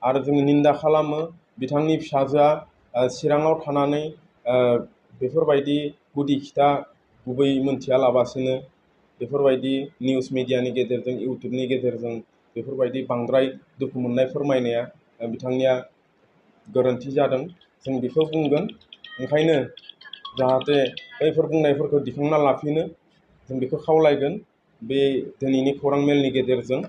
आरो जोङो निन्दा खालामो बिथांनि फिसाजोआ चिराङाव थानानै बेफोरबायदि गुदि खिथा गुबै मोनथियालाबासिनो बेफोरबायदि निउस मिडियानि गेजेरजों इउटुबनि गेजेरजों बेफोरबायदि बांद्राय दुखु मोननाय फोरमायनाया बिथांनिया गोरोन्थि जादों जों बेखौ बुंगोन। ओंखायनो जाहाथे बैफोर बुंनायफोरखौ दिखांना लाफिनो जों बेखौ खावलायगोन बे दिनैनि खौरां मेलनि गेजेरजों।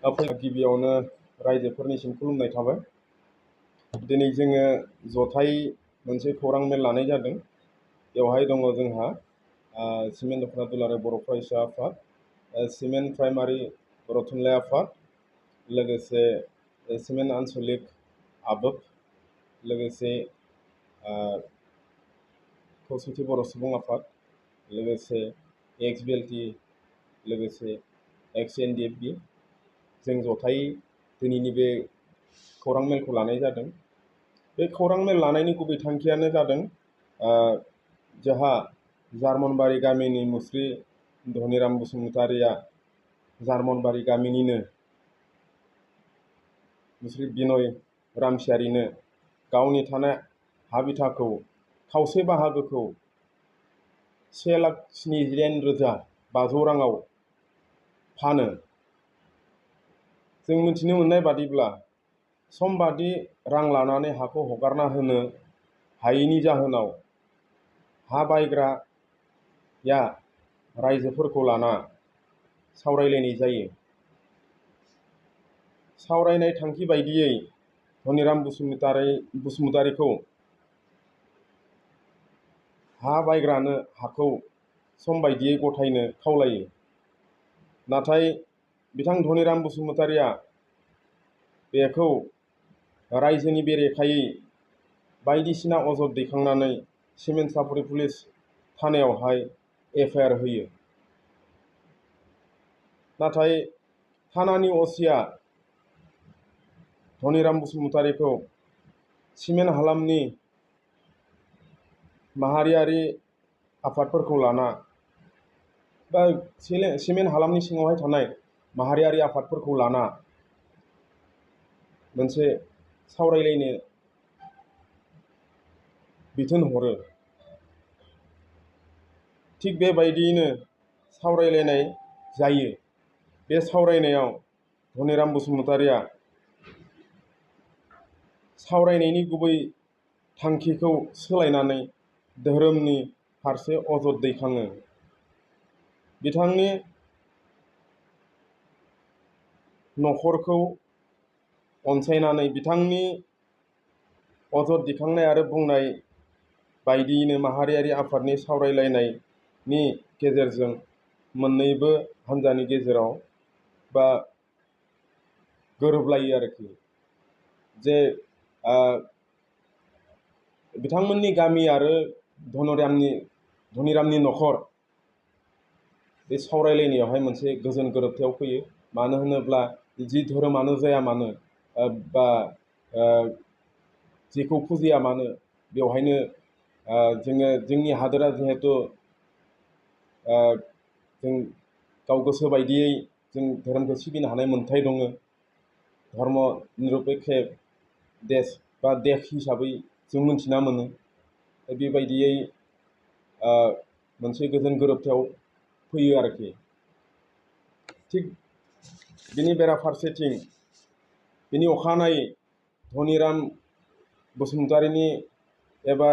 गिबियावनो रायजोफोरनिसिम खुलुमनाय थाबाय। दिनै जोङो जथाय मोनसे खौरां मेल लानाय जादों। बेवहाय दङ जोंहा सिमेन्ट दख'ना दुलाराय बर' फरायसा आफाद, सिमेन्ट प्राइमारि बर' थुनलाइ आफाद, लोगोसे सिमेन्ट आनसलिक आबोफ, लोगोसे खौसेथि बर' सुबुं आफाद, लोगोसे XBLT, लोगोसे XNDF-B जों जथायै दिनैनि बे खौरां मेलखौ लानाय जादों। बे खौरां मेल लानायनि गुबै थांखियानो जादों जोंहा जार्मनबारि गामिनि मुस्रि धनिराम बसुमतारिया जार्मनबारि गामिनिनो मुस्रि बिनय रामसियारिनो गावनि थानाय हा बिथाखौ खावसे बाहागोखौ 1,79,500 राङाव फानो। जों मिथिनो मोननाय बादिब्ला समबादि रां लानानै हाखौ हगारना होनो हायैनि जाहोनाव हा बायग्राया रायजोफोरखौ लाना सावरायलायनाय जायो। सावरायनाय थांखि बायदियै धनिराम बसुमतारिखौ हा बायग्रानो हाखौ सम बायदियै गथायनो खावलायो। नाथाय बिथां धनिराम बसुमतारिया बेखौ रायजोनि बेरेखायै बायदिसिना अजद दैखांनानै सिमेन्ट सापरि पुलिस थानायावहाय FIR होयो। नाथाय थानानि असिया धनिराम बसुमतारिखौ सिमेन्ट हालामनि माहारियारि आफादफोरखौ लाना बा सिमेन्ट हालामनि सिङावहाय थानाय माहारियारि आफादफोरखौ लाना मोनसे सावरायलायनो बिथोन हरो। थिग बेबायदियैनो सावरायलायनाय जायो। बे सावरायनायाव धनिराम बसुमतारिया सावरायनायनि गुबै थांखिखौ सोलायनानै धोरोमनि फारसे अजद दैखाङो। बिथांनि नखरखौ अनसायनानै बिथांनि अजद दिखांनाय आरो बुंनाय बायदियैनो माहारियारि आफादनि सावरायलायनायनि गेजेरजों मोननैबो हान्जानि गेजेराव बा गोरोबलायो आरोखि जे बिथांमोननि गामि आरो धनिरामनि नखर बे सावरायलायनायावहाय मोनसे गोजोन गोरोबथायाव फैयो। मानो होनोब्ला जि धोरोमानो जाया मानो बा जेखौ फुजिया मानो बेवहायनो जोङो जोंनि हादोरा जिहेथु जों गाव गोसो बायदियै जों धोरोमखौ सिबिनो हानाय मोन्थाय दङ। धर्म निरपेक्ष देश बा देश हिसाबै जों मोनथिना मोनो। बेबायदियै मोनसे गोजोन गोरोबथायाव फैयो आरोखि। थिग बिनि बेराफारसेथिं बिनि अखानायै धनिराम बसुमतारिनि एबा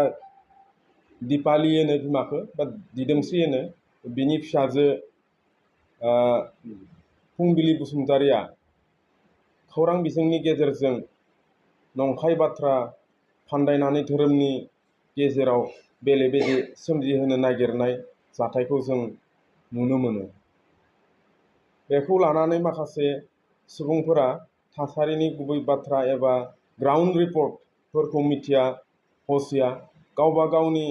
दिपालि होनो बिमाखौ बा दिदोमस्रि होनो बिनि फिसाजो फुंबिलि बसुमतारिया खौरां बिजोंनि गेजेरजों नंखाय बाथ्रा फान्दायनानै धोरोमनि गेजेराव बेले बेजे सोमजिहोनो नागिरनाय जाथायखौ जों नुनो मोनो। बेखौ लानानै माखासे सुबुंफोरा थासारिनि गुबै बाथ्रा एबा ग्राउन्ड रिपर्टफोरखौ मिथिया हसिया गावबा गावनि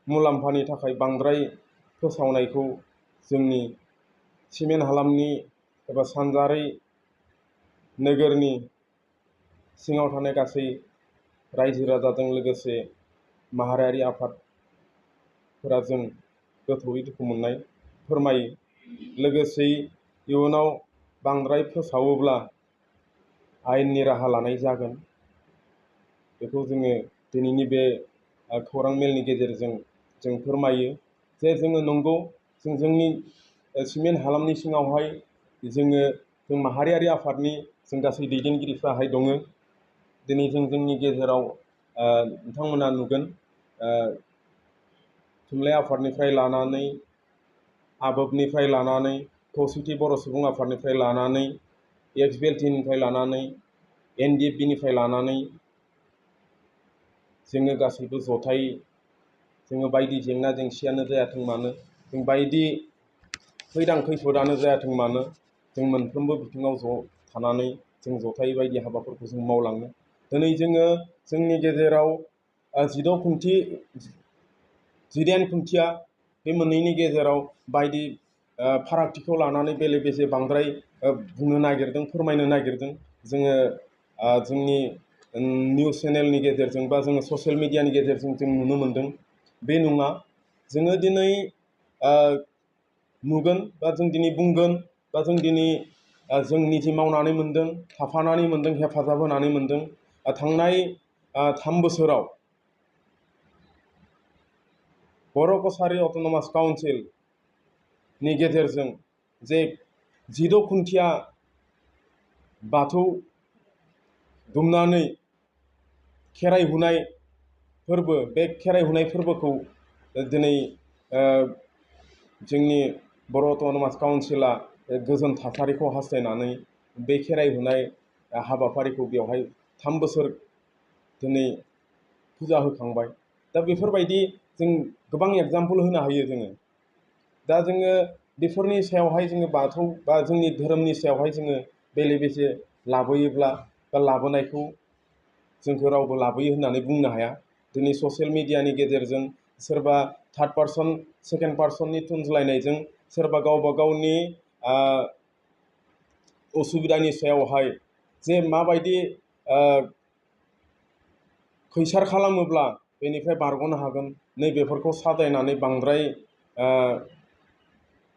मुलाम्फानि थाखाय बांद्राय फोसावनायखौ जोंनि सिमेन्ट हालामनि एबा सानजारै नोगोरनि सिङाव थानाय गासै रायजो राजाजों लोगोसे माहारियारि आफादफोरा जों गोथौयै दुखु मोननाय फोरमायो। लोगोसेयै इयुनाव बांद्राय फोसावोब्ला आयेननि राहा लानाय जागोन। बेखौ जोङो दिनैनि बे खौरां मेलनि गेजेरजों जों फोरमायो जे जोङो नंगौ जोंनि सिमेन्ट हालामनि सिङावहाय जों माहारियारि आफादनि जों गासै दैदेनगिरिफ्राहाय दङ। दिनै जोंनि गेजेराव नोंथांमोना नुगोन थुनलाइ आफादनिफ्राय लानानै आबोबनिफ्राय लानानै खौसेथि बर' सुबुं आफादनिफ्राय लानानै XBLT-निफ्राय लानानै NDFB-निफ्राय लानानै जोङो गासैबो जथायै जोङो बायदि जेंना जेंसियानो जायाथों मानो, जों बायदि खैदां खैफोदानो जायाथों मानो, जों मोनफ्रोमबो बिथिङाव ज' थानानै जों जथायै बायदि हाबाफोरखौ जों मावलाङो। दिनै जोङो जोंनि गेजेराव 18 खुन्थिया बे मोननैनि गेजेराव बायदि फारागथिखौ लानानै बेले बेजे बांद्राय बुंनो नागिरदों, फोरमायनो नागिरदों। जोङो जोंनि निउस चेनेलनि गेजेरजों बा जोङो ससियेल मिडियानि गेजेरजों जों नुनो मोनदों। बे नङा। जोङो दिनै नुगोन बा जों दिनै बुंगोन बा जों दिनै जों निजे मावनानै मोनदों, थाफानानै मोनदों, हेफाजाब होनानै मोनदों। थांनाय 3 बोसोराव बर' कछारी अट'नमास काउन्सिलनि गेजेरजों जे 16 खुन्थिया बाथौ दुमनानै खेराइ हुनाय फोरबो, बे खेराइ हुनाय फोरबोखौ दिनै जोंनि बर' अट'नमास काउन्सिला गोजोन थासारिखौ हास्थायनानै बे खेराइ हुनाय हाबाफारिखौ बेवहाय 3 बोसोर दिनै फुजा होखांबाय। दा बेफोरबायदि जों गोबां एग्जाम्पल होनो हायो जोङो। दा जोङो बेफोरनि सायावहाय जोङो बाथौ बा जोंनि धोरोमनि सायावहाय जोङो बेले बेजे लाबोयोब्ला बा लाबोनायखौ जोंखौ रावबो लाबोयो होननानै बुंनो हाया। दिनै ससियेल मिडियानि गेजेरजों सोरबा थार्ड पार्सन, सेकेन्ड पार्सननि थुनज्लायनायजों सोरबा गावबा गावनि असुबिदानि सायावहाय जे माबायदि खैसार खालामोब्ला बेनिफ्राय बारग'नो हागोन, नैबेफोरखौ साजायनानै बांद्राय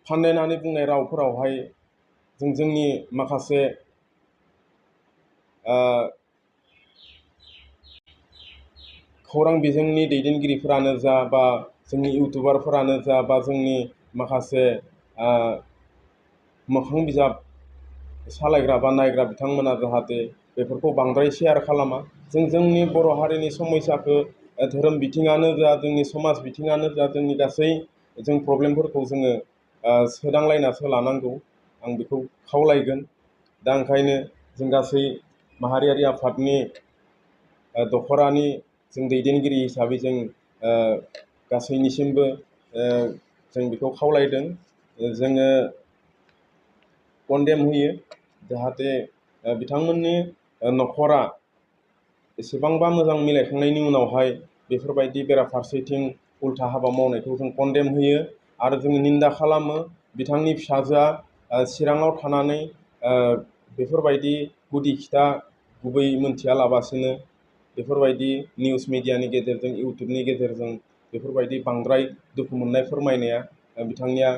फान्दायनानै बुंनाय रावफोरावहाय जोंनि माखासे खौरां बिजोंनि दैदेनगिरिफोरानो जा बा जोंनि इउटुबारफोरानो जा बा जोंनि माखासे मोखां बिजाब सालायग्रा बा नायग्रा बिथांमोना जाहाथे बेफोरखौ बांद्राय शेयार खालामा। जोंनि बर' हारिनि समयसाखौ धोरोम बिथिङानो जा, जोंनि समाज बिथिङानो जा, जोंनि गासै जों प्रब्लेमफोरखौ जोङो सोदांलायनासो लानांगौ, आं बेखौ खावलायगोन। दा ओंखायनो जों गासै माहारियारि आफादनि दख'रानि जों दैदेनगिरि हिसाबै जों गासैनिसिमबो जों बेखौ खावलायदों। जोङो कन्डेम होयो जाहाथे बिथांमोननि न'खरा एसेबांबा मोजां मिलायखांनायनि उनावहाय बेफोरबायदि बेराफारसेथिं उल्था हाबा मावनायखौ जों कन्डेम होयो आरो जोङो निन्दा खालामो। बिथांनि फिसाजोआ चिराङाव थानानै बेफोरबायदि गुदि खिथा गुबै मोनथियालाबासिनो बेफोरबायदि निउस मिडियानि गेजेरजों, इउटुबनि गेजेरजों बेफोरबायदि बांद्राय दुखु मोननाय फोरमायनाया बिथांनिया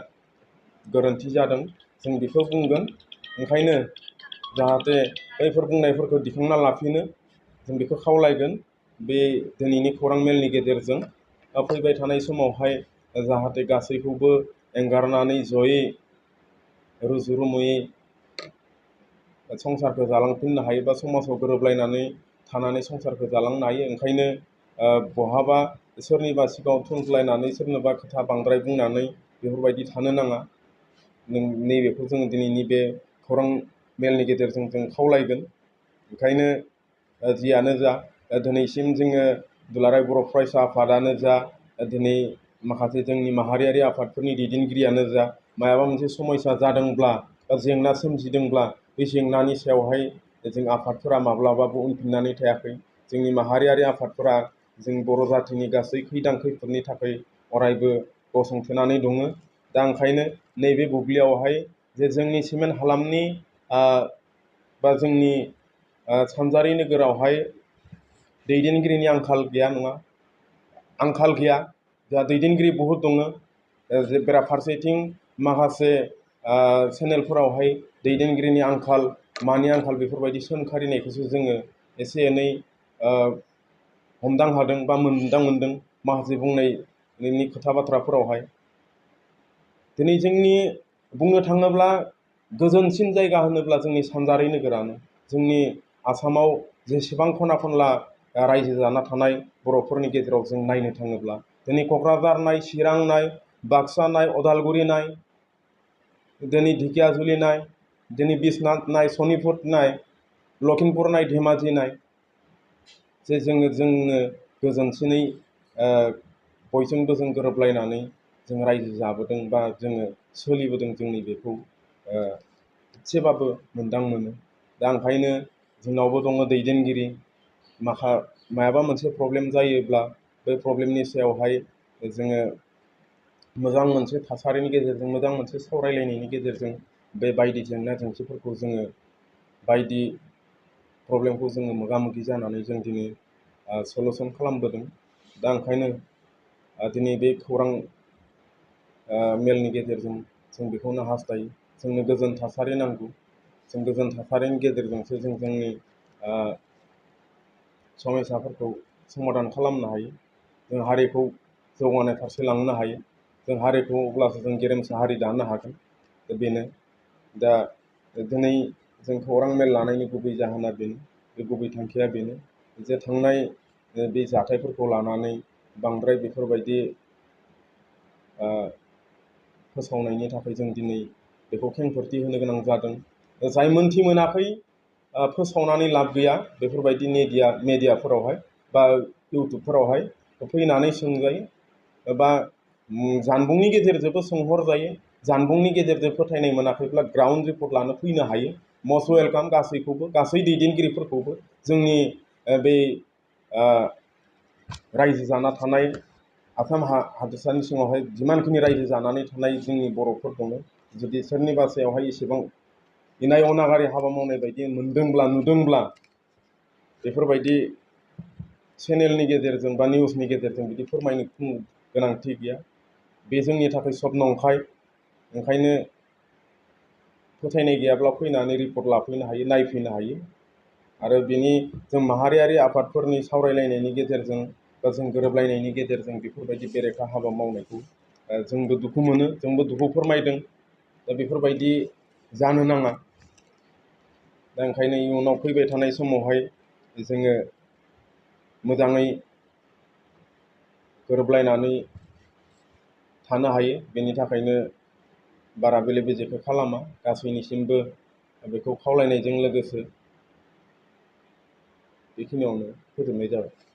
गोरोन्थि जादों, जों बेखौ बुंगोन। ओंखायनो जाहाथे बैफोर बुंनायफोरखौ दिखांना लाफिनो जों बेखौ खावलायगोन। बे दिनैनि खौरां मेलनि गेजेरजों फैबाय थानाय समावहाय जाहाथे गासैखौबो एंगारनानै जयै रुजु रुमुयै संसारखौ जालांफिननो हायो बा समाजाव गोरोबलायनानै थानानै संसारखौ जालांनो हायो। ओंखायनो बहाबा सोरनिबा सिगाङाव थुनज्लायनानै सोरनोबा खोथा बांद्राय बुंनानै बेफोरबायदि थानो नाङा। नैबेखौ जोङो दिनैनि बे खौरां मेलनि गेजेरजों जों खावलायगोन। ओंखायनो जियानो जा दिनैसिम जोङो दुलाराय बर' फरायसा आफादानो जा, दिनै माखासे जोंनि माहारियारि आफादफोरनि दैदेनगिरियानो जा, माबा मोनसे समयसा जादोंब्ला बा जेंना सोमजिदोंब्ला बे जेंनानि सायावहाय जों आफादफोरा माब्लाबाबो उनफिननानै थायाखै। जोंनि माहारियारि आफादफोरा जों बर' जाथिनि गासै खैदां खैफोदनि थाखाय अरायबो गसंथेनानै दङ। दा ओंखायनो नैबे बुब्लियावहाय जे जोंनि सिमेन्ट हालामनि बा जोंनि सानजारि नोगोरावहाय दैदेनगिरिनि आंखाल गैया नङा, आंखाल गैया, जोंहा दैदेनगिरि बहुद दङ। जे बेराफारसेथिं माखासे चेनेलफोरावहाय दैदेनगिरिनि आंखाल मानि आंखाल बेफोरबायदि सोंखारिनायखौसो जोङो एसे एनै हमदां हादों बा मोनदां मोनदों माखासे बुंनायनि खोथा बाथ्राफोरावहाय। दिनै जोंनि बुंनो थाङोब्ला गोजोनसिन जायगा होनोब्ला जोंनि सानजारि नोगोरानो। जोंनि आसामाव जेसेबां खना खनला रायजो जाना थानाय बर'फोरनि गेजेराव जों नायनो थाङोब्ला दिनै क'क्राझार नाय, चिरां नाय, बाक्सा नाय, अदालगुरि नाय, दिनै ढेकियाजुलि नाय, दिनै बिश्वनाथ नाय, सनितपुर नाय, लखिमपुर नाय, धेमाजि नाय, जे जोंनो गोजोनसिनै बयजोंबो जों गोरोबलायनानै जों रायजो जाबोदों बा जोङो सोलिबोदों, जोंनि बेखौ एसेबाबो मोनदां मोनो। दा ओंखायनो जोंनावबो दङ दैदेनगिरि, मायाबा मोनसे प्रब्लेम जायोब्ला बे प्रब्लेमनि सायावहाय जोङो मोजां मोनसे थासारिनि गेजेरजों, मोजां मोनसे सावरायलायनायनि गेजेरजों बे बायदि जेंना जेंसिफोरखौ जोङो बायदि प्रब्लेमखौ जोङो मोगा मोगि जानानै जों दिनै सलुसन खालामबोदों। दा ओंखायनो दिनै बे खौरां मेलनि गेजेरजों जों बेखौनो हास्थायो, जोंनो गोजोन थासारि नांगौ। जों गोजोन थासारिनि गेजेरजोंसो जों जोंनि समयसाफोरखौ समाधान खालामनो हायो। जों हारिखौ जौगानाय फारसे लांनो हायो। जों हारिखौ अब्लासो जों गेरेमसा हारि दानो हागोन। बेनो दा दिनै जों खौरां मेल लानायनि गुबै जाहोना बेनो, बे गुबै थांखिया बेनो जे थांनाय बे जाथायफोरखौ लानानै बांद्राय बेफोरबायदि फोसावनायनि थाखाय जों दिनै बेखौ खेंफोरथि होनो गोनां जादों। जाय मोनथि मोनाखै फोसावनानै लाब गैया, बेफोरबायदि मेडियाफोरावहाय बा इउटुबफोरावहाय फैनानै सोंजायो बा जानबुंनि गेजेरजोंबो सोंहरजायो। जानबुंनि गेजेरजों फोथायनाय मोनाखैब्ला ग्राउन्ड रिपर्ट लानो फैनो हायो। मस्ट वेलकाम गासैखौबो, गासै दैदेनगिरिफोरखौबो। जोंनि बे रायजो जाना थानाय आसाम हादोरसानि सिङावहाय जिमानखिनि रायजो जानानै थानाय जोंनि बर'फोर दङ, जुदि सोरनिबा सायावहाय एसेबां इनाय अनागारि हाबा मावनाय बायदि नुदोंब्ला बेफोरबायदि चेनेलनि गेजेरजों बा निउसनि गेजेरजों बिदि फोरमायनो गोनांथि गैया। बे जोंनि थाखाय सब नंखाय। ओंखायनो फोथायनाय गैयाब्ला फैनानै रिपर्ट लाफैनो हायो, नायफैनो हायो। आरो बिनि जों माहारियारि आफादफोरनि सावरायलायनायनि गेजेरजों बा जों गोरोबलायनायनि गेजेरजों बेफोरबायदि बेरेखा हाबा मावनायखौ जोंबो दुखु मोनो, जोंबो दुखु फोरमायदों। दा बेफोरबायदि जानो नाङा। दा ओंखायनो इयुनाव फैबाय थानाय समावहाय जोङो मोजाङै गोरोबलायनानै थानो हायो। बेनि थाखायनो बारा बेले बेजेखौ खालामा, गासैनिसिमबो बेखौ खावलायनायजों लोगोसे बेखिनियावनो फोजोबनाय जाबाय।